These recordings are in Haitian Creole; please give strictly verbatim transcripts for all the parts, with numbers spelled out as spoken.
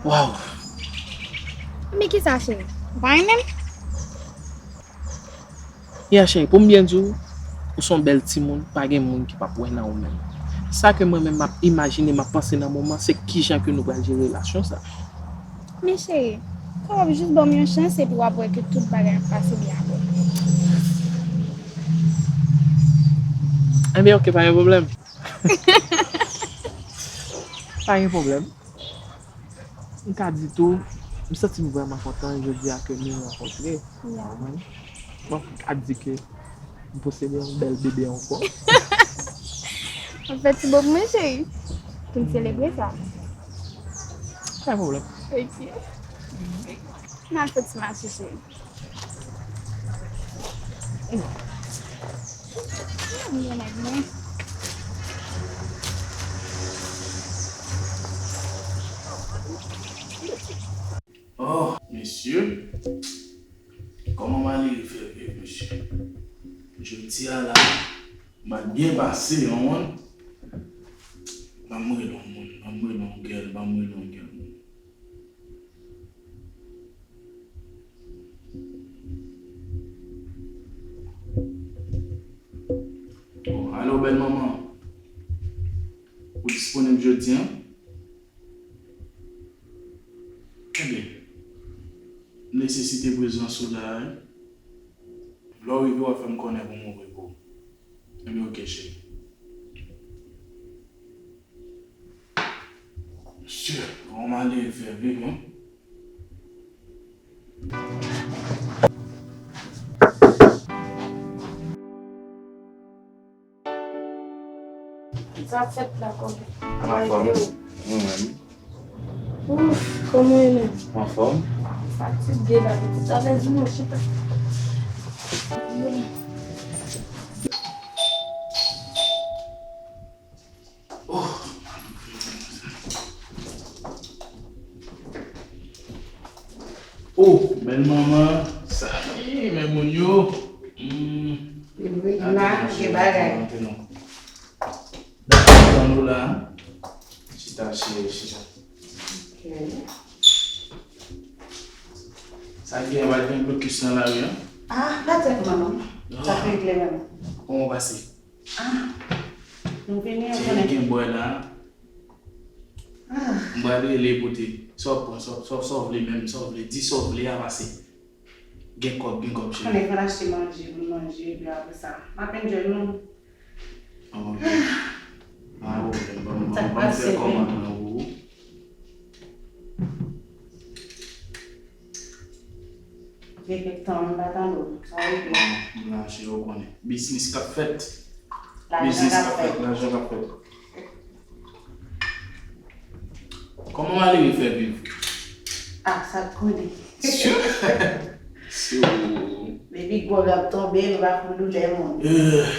Waw. Men kisa, cheri? Ou pa renmen m? Ya, cheri, pou m byen di w, ou se yon bèl timoun, pa gen moun ki p ap wè nan ou menm. Sa ke mwen menm m ap imajine, m ap panse nan moman, se kijan ke nou pral jere relasyon sa. Men cheri, kòm w ap jis ban m yon chans epi w ap wè ke tout bagay ap pase byen apre. Enben, oke, pa gen pwoblèm. Pa gen pwoblèm. M ka di tou, m santi m vrèman kontan jodi a ke nou rankontre. Ya. Bon, m ka di ke m posede yon bèl bebe ankò. Anfèt, se bon pou mwen, cheri. Pou n selebre sa. Pa gen pwoblèm. Ok. N al fè ti mache, cheri. Oh, mesye. Kòman malere fè viv, mesye? Jodi a la, m ap byen pase, w konprann? Ban m rele yon moun, ban m rele yon gèl, ban m rele yon gèl moun. Oh, alo, bèl manman. Ou disponib jodi a? Ebyen, m nesesite prezans ou la, wi. Lè w rive, w ap fè m konnen pou m ouvri pou ou. Ebyen, oke, cheri. Mesye, kòman malere fè viv, non? Sa fèt la, kòm. Anfòm. Ou menm? Ouf, kòman w ye menm? Anfòm. Fatige la, pitit. Sa fè di nou chita. Oh, bèl manman. Sa, ih, men moun yo. Hmm. Wi, la, gen bagay. Dakò, tann ou la. Chita, cheri, chita. Ok. Sa gen, pa gen blokis nan lari a? Ah, pa tèt mwen, non. Sa regle menm. Kòman w pase? Ah, nou vini an konnen. Gen bwè la. Ah. M pral rele pou te. Sa w pran, sa w, sa w, sa w vle menm, sa w vle, di sa w vle a pase. Gen kòb, gen kòb, cheri. Konnen fò n achte manje, pou n manje, epi apre sa. M ap enjoy mwen. Ah, ok. Ah, ok. Ban m, ban m, ban m fè kòmand lan pou ou. Gen kèk tan, m pa tande w. Sa w vle? Bon, m la, cheri, ou konnen. Biznis k ap fèt. Biznis k ap fèt, lajan k ap fèt. Kòman malere fè viv? Ah, sa k konnen. Sure. Sure. Depi gwòg ap tonbe, nou pa konn doulè moun. Euh.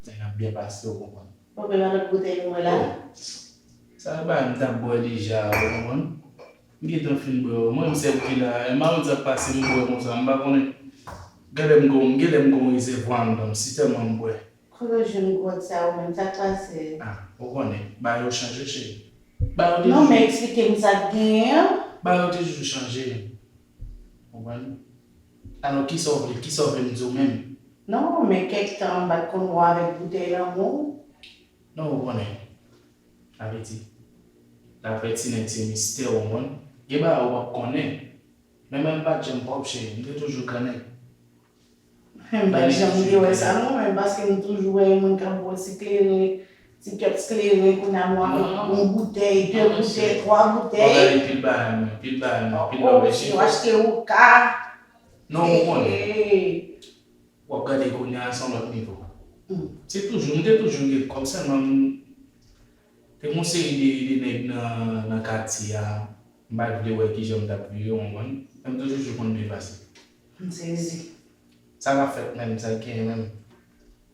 Nèg ap byen pase, w konprann. Bon, men yon lòt boutèy nou wè la. Bon. Sa bagay m t ap bwè deja, w konprann? M gentan fin bwè, w. Mwen, m sèl ki la. E mawozo ap pase, m bwè konsa, m pa konnen. Genlè m gon, genlè m gon rezèvwa anndan m, si tèlman m bwè. Kote w jwenn gwòg sa ou menm? Sa k pase? Ah, ou konnen, bagay yo chanje, cheri. Bagay yo te toujou. Non, men eksplike m sa k genyen an. Bagay yo te toujou chanje. Konprann? Alò, kisa w vle, kisa w vle m di w menm? Non, men kèk tan m pa t konn wè w avèk boutèy lanmou. Non, ou konnen. Sa vle di, lapètinèt se mistè, ou konprann? Gen bagay ou p ap konnen. Men mwen m pa t janm pwòp, cheri. M te toujou grennen. M pa t janm vle wè sa non, men paske m toujou wè yon moun k ap bwè ti kleren, ti kèps kleren, kounye a m wè yon boutèy, de boutèy, twa boutèy. W ap gade pil bagay, mwen, pil bagay, mwen, pil bagay, cheri. Yo achte woka. Non, ou konnen. W ap gade kounye a, se yon lòt nivo. Se toujou, m te toujou gen kòb, sèlman m te gen yon seri de, de nèg nan, nan katye a, m pa t vle wè kijan m t ap viv, w konprann? Men m te toujou konn byen pase. M sezi. Sa k ap fèt menm, sa k genyen menm?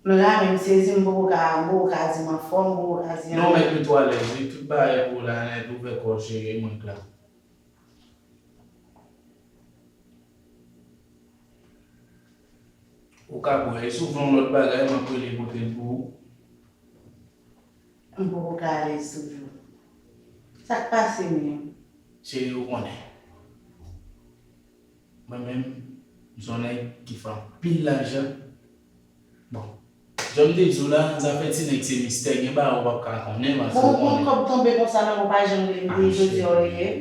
Men la menm sezi, m poko ka, m poko ka di m anfòm, m poko ka di anyen. Non, mèt mete w alèz, wi. Tout bagay pou w la nèt, ouvè kò w, cheri, e mwen k la. Ou ka bwè, e si w vle yon lòt bagay, m ap rele pote l pou ou. M poko ka alèz toujou. Sa k pase menm? Cheri, ou konnen. Mwen menm, m se yon nèg ki fè anpil lajan. Bon, jan m te di w la, zafè ti nèg se mistè, gen bagay ou p ap ka konnen, paske ou konnen. Bon, yon kòb tonbe konsa nan men w pa janm rele m pou jodi a w rele m.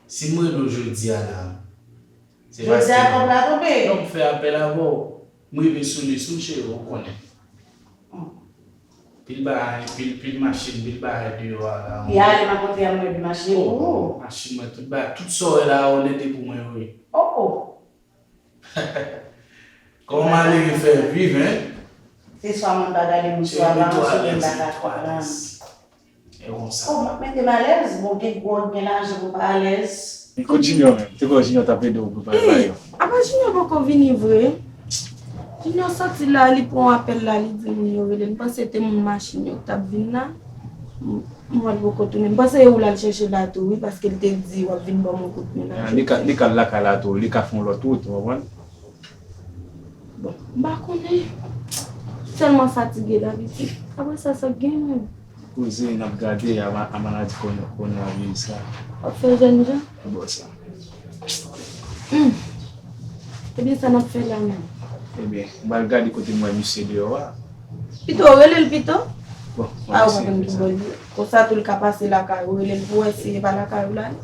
Si m rele w jodi a la, se paske... Jodi a kòb la tonbe? Non, m fè apèl avè w. M rive sou li, sou cheri, ou konnen. Pil bagay, pil, pil machin, pil bagay deyò a la. Li ale nan kote a, m wè de machin pou ou. Machin mwen, tout bagay, tout sa w wè la, onète pou mwen yo ye. Oh, oh. Kòman malere fè viv, en? Se swa moun pa gade moun sou avanse, oubyen m pa ka konprann. E konsa. Oh, m ap mete m alèz, bon, gen gwòg, gen lajan, m pa alèz. Kot Junior menm? Te kwè Junior t ap ede w prepare bagay yo. Apa Junior poko vini vre? Junior soti la, li pran apèl la, li di moun yo rele l. M panse te moun machin yo k t ap vin la. M, m wè l poko tounen. M panse e ou l al chèche la tou, wi, paske l te di w ap vin ban m yon kout men la. Ah, li ka, li ka al lakay la tou, li ka fè yon lòt wout, ou konprann? Bon, m pa konnen. Tèlman fatige la, pitit. Apre sa, sa k gen menm? Koze n ap gade a ma-, a maladi kowonaviris la. W ap fè jèn jan? Bon sa. Hmm. Ebyen, sa n ap fè la menm? Ebyen, m pral gade kote m wè misye deyò a. Pito, rele l pito. Bon, a, ou pa konn ki bò l ye. Konsa tou, l ka pase lakay ou, rele l pou wè si e pa lakay ou l ale.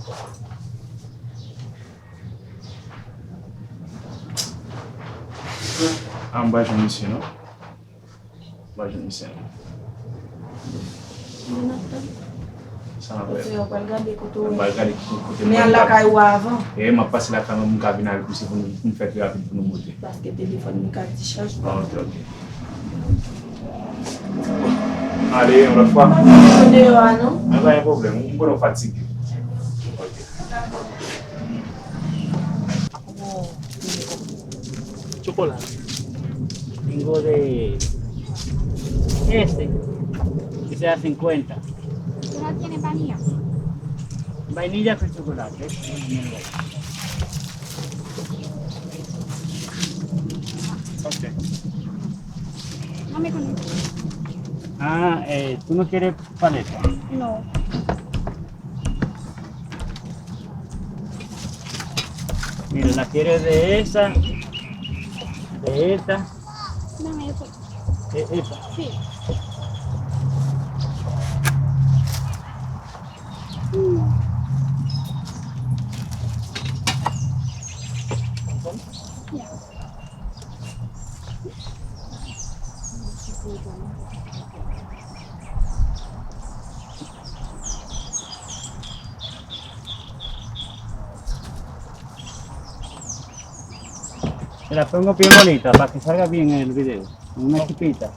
Ah, m pa jwenn misye, non. M pa jwenn misye, non. Sa n ap fè? Ou pral gade kote w ye. M pral gade kote m ye. Men al lakay ou avan. E, m ap pase lakay mwen, m ka vin avèk misye pou nou, pou nou fè pi rapid pou nou monte. Paske telefòn mwen ka dichaj. Ah, ok, ok. Ale, yon lòt fwa. M pa vin deyò a, non. Ah, pa gen pwoblèm, m konnen w fatige. Ok. Chocolate. Tengo de este, que sea cincuenta. ¿Tú no tienes vainilla? Vainilla con chocolate, ¿eh? Ok. Dame con esto. Ah, eh, ¿tú no quieres paleta? No. Mira, ¿la quieres de esa? De esta. Dame eso. E-, esa. Sí. Mm. Ya. Te la pongo bien bonita para que salga bien el video. Una chiquita.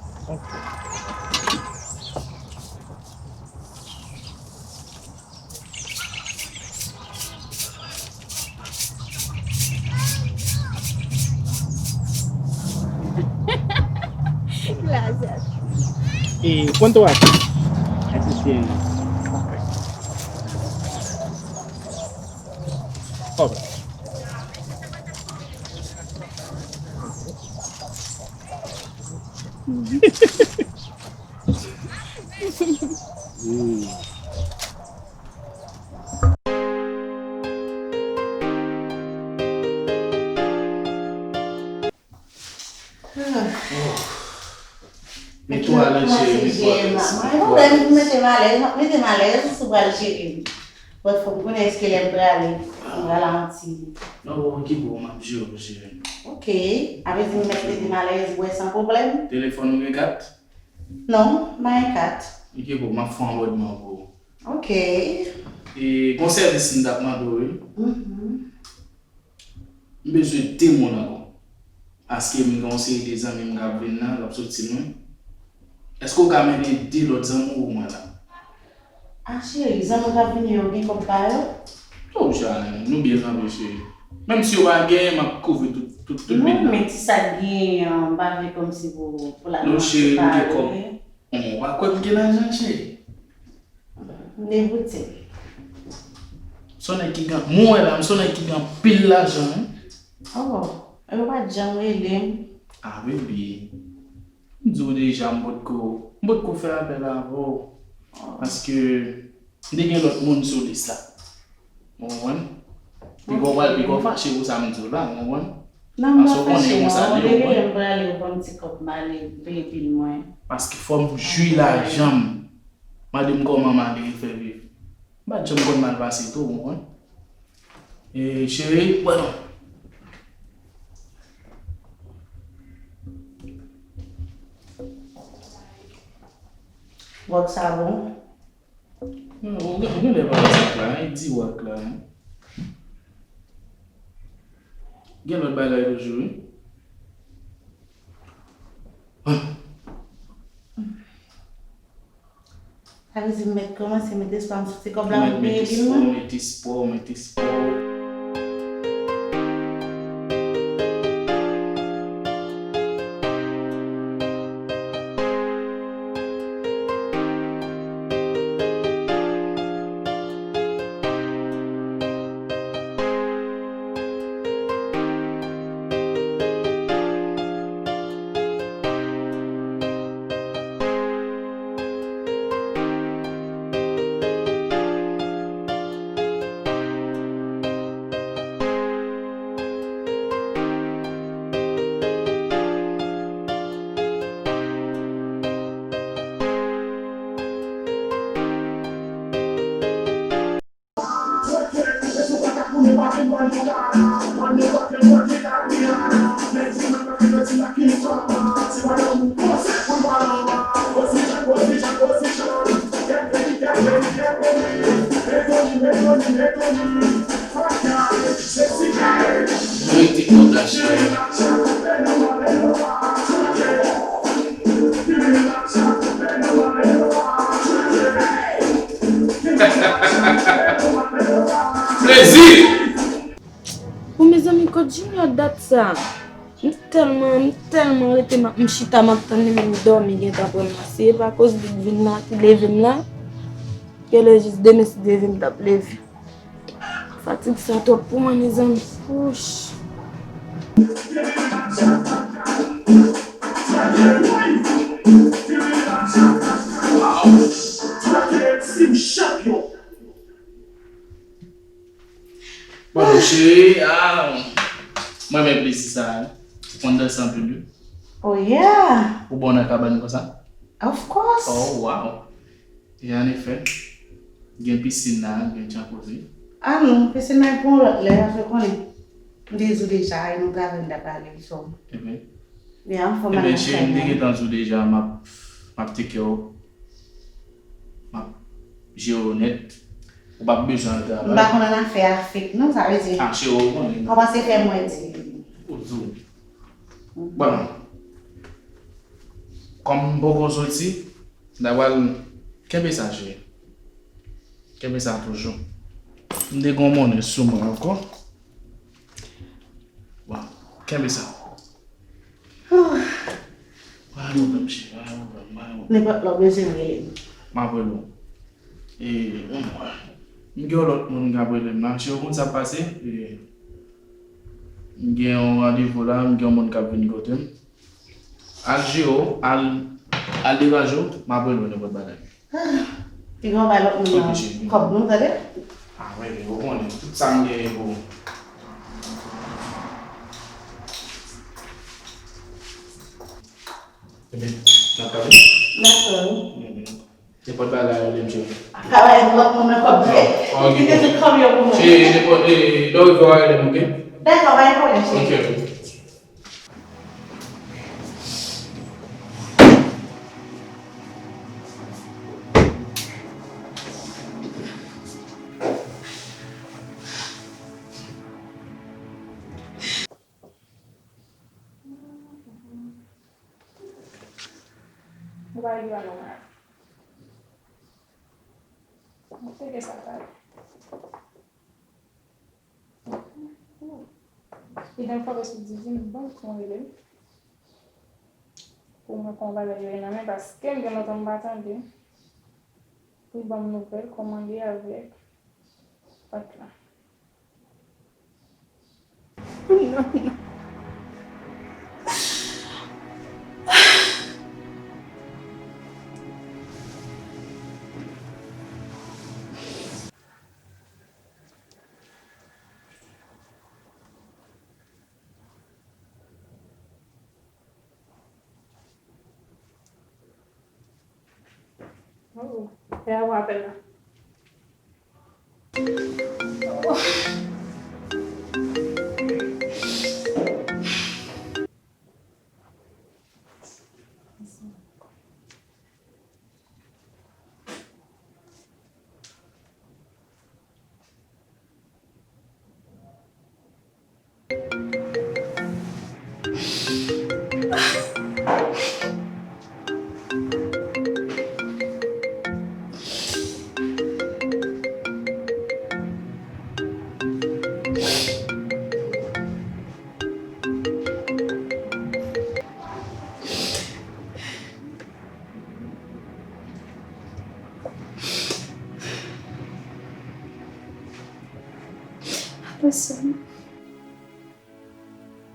Gracias. ¿Y cuánto vale? Eso es cien. Ok. Mm. Mete w alèz, cheri, mete w alèz. Mwen, mete m alèz, mete m alèz, si w pral jere m. But fò m konnen èske lè m prale, m pral an ti. Non, bon, ki bon, m ap jere w, cheri. Ok. Sa vle di m mèt mete m alèz, wè, san pwoblèm? Telefòn ou gen kat? Non, m pa gen kat. Ok, bon, m ap fè yon abònman pou ou. Ok. E, gon sèvis m t ap mande w, wi. Mhm. M bezwen de moun ankò. Paske m gen yon seri de zanmi m k ap vin la, k ap soti lwen. Èske w ka mennen de lòt zanmi w pou mwen la? A cheri, zanmi w k ap vini yo gen kòb ba yo? Oh, Janèn, nou byen kanpe, cheri. Menm si yo pa genyen, m ap kouvri tout, tout, tout bil la. Non, men ti sa k genyen an, m pa vle kòmsi pou, pou lajan separe. Non, cheri, m gen kòb. Ou pa kwè m gen lajan, cheri? M deboute m. M se yon nèg ki gen, mwen wè la, m se yon nèg ki gen anpil lajan, wi. Oh, epi w pa t janm rele m. Ah, baby. M di w deja, m potko, m potko fè apèl avè w. Oh. Paske m te gen lòt moun sou lis la. Ou konprann? Piga w pral, piga w fache pou sa m di w la, ou konprann? Non, m pa fache, non. Depi lè m prale, ou ban m ti kòb m ale peye bil mwen. Paske fò m jwi lajan m. Mande m kòman malere fè viv. M pa t janm konn mal pase tou, ou konprann? E, cheri, bwè non. Wòk sa bon? Hmm, ou gen, ou gen lè pa wè sa k la, e di wòk la, hein. Gen lòt bagay toujou, wi. Sa vle di m mèt kòmanse mete espwa m sou ti kòb la pou m peye bil mwen? Mete espwa, mete espwa. Rete kòb la, cheri. Plezi! Bon, mezanmi, kot Junior dat sa? M tèlman, m tèlman rete, m ap, m chita, m ap tann li, men m dòmi gentan pran m nan. Si e pa koz li k vin la, ki leve m la, genlè jis demen si Dye vle m t ap leve. Fatig sa twòp pou mwen, mezanmi. Wouch. Bon, cheri, ah, mwen renmen plezi sa a, wi. Ou konn danse anpil, wi. Oh, yeah. Ou bon nan kabann konsa? Of course. Oh, wow. E anefè, gen pisin la, gen djakozi. Ah non, pisin nan pou yon lòt lè, paske w konnen. M te di w deja, e nou travay, m ta pale, so. Ebyen. Yeah, fò m al nan cheri, m te gentan di w deja, m ap, m ap take care w. M ap jere w nèt. Ou p ap bezwen al travay. M pa konn annafè a fake, non, sa vle di. Ah, cheri, ou konnen. Kòmanse fè mwen di. Ou di w. Bon. Kòm m poko soti, m ta pral kenbe sa, cheri. Kenbe sa toujou. M te gen yon monnen sou mwen ankò. Bon, kenbe sa. Pa gen pwoblèm, cheri, pa gen pwoblèm, pa gen pwoblèm. Nenpòt lè w bezwen m, rele m. M ap rele w. E, m gen yon lòt moun k ap rele m la. Cheri, ou konn sa k pase? E, m gen yon randevou la, m gen yon moun k ap vin kote m. Al jere w, al, al degaje w, m ap rele w nenpòt bagay. Ah, piga w bay lòt moun nan kòb nou, tande? Ah, wi, ou konnen, tout sa m genyen pou ou. Ebyen, N ap pale? Dakò, wi. Nenpòt bagay, rele m, cheri. Pa bay lòt moun nan kòb vre. Ok. Li te di kòb yo pou mwen. Cheri, nenpòt, eh, lè w rive, w a rele m, ok? Dakò, pa gen pwoblèm, cheri. Ok, ok. Ou pa rive a nòmal. Mwen te gen sa kay. Li gen fòs sou Didine, bon, pou mwen rele l. Pou mwen pran bagay yo nan men, paske m gen lontan m pa tande. Pou l ban m nouvèl, kòman l ye avèk Pat la. Non, non. Oh, e a w apèl la. Alo, sè m.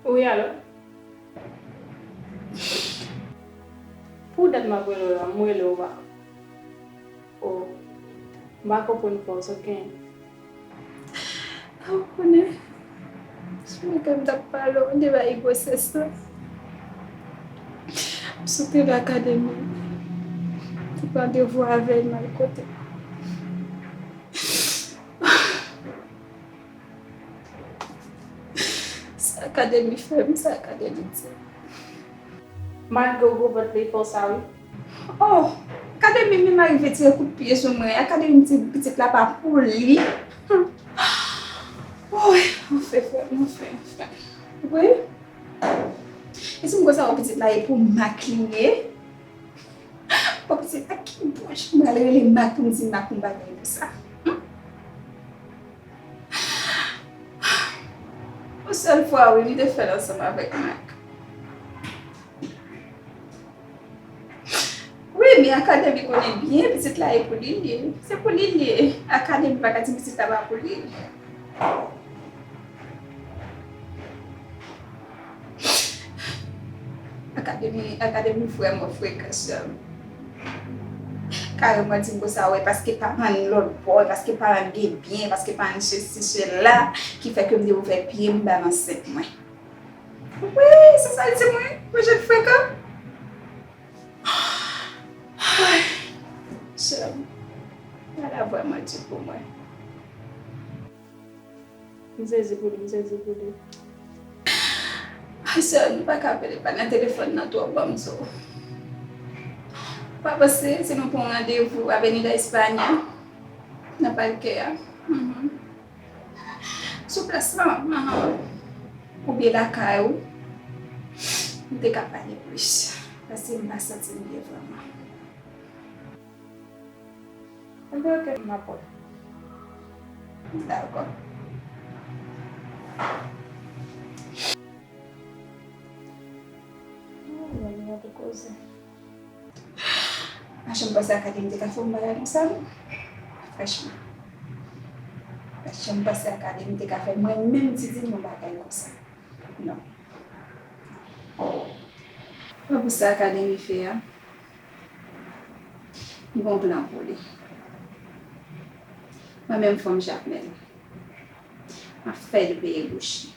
Wi, alo? Pou dat m ap rele w la, m rele w pa. O, m pa konprann fòs, oke. A, ou konnen, sou mwen ke m t ap pale w de bagay gwosès la. M sot lakademi. M te pran randevou avè l, m al kote l. Sa Akademi fè m, sa Akademi di m. Malgre w gwo vant li fè w sa wi. Oh, Akademi menm arive tire kout pye sou mwen. Akademi di pitit la pa pou li. Woy, anfen, frè m, anfen, anfen. Wi. E si m konsa wè pitit la e pou Mak li ye? Bon, pitit la ki bòch m pral rele Mak pou m di Mak yon bagay pou sa? Hmm? Yon sèl fwa, wi, m te fè l ansanm avèk Mak. Wi, men Akademi konnen byen, pitit la e pou li l ye. Se pou li l ye. Akademi pa ka di pitit la pa pou li. Akademi, Akademi vrèman frekan, sè m. Kareman di m konsa, wè, paske paran l lòt bò, paske paran l gen byen, paske paran l sesi, sela, ki fè ke m te ouvè pye m ba m ansent mwen. Wi, se sa l di mwen. Mwen, jan l frekan. Ay, sè m, bagay la vrèman di pou mwen. M sezi pou li, m sezi pou li. Ay, sè, nou pa ka pale pa nan telefòn nan twòp, ban m di w. Ou pa panse si nou pran yon randevou Avenida España, nan Parque a? Mhm. Sou plas lan, ahan. Oubyen lakay ou, nou te ka pale plis. Paske m pa santi m byen vrèman. Enben, oke, m ap wè. Dakò. Ay, ay, ay, koze. Pa janm panse Akademi te ka fè yon bagay konsa, non. Franchman. Pa janm panse Akademi te ka fè mwen menm Didine yon bagay konsa. Non. Wè pou sa Akademi fè a, m gon plan pou li. Mwen menm fanm Jakmèl, m ap fè li peye bouch li.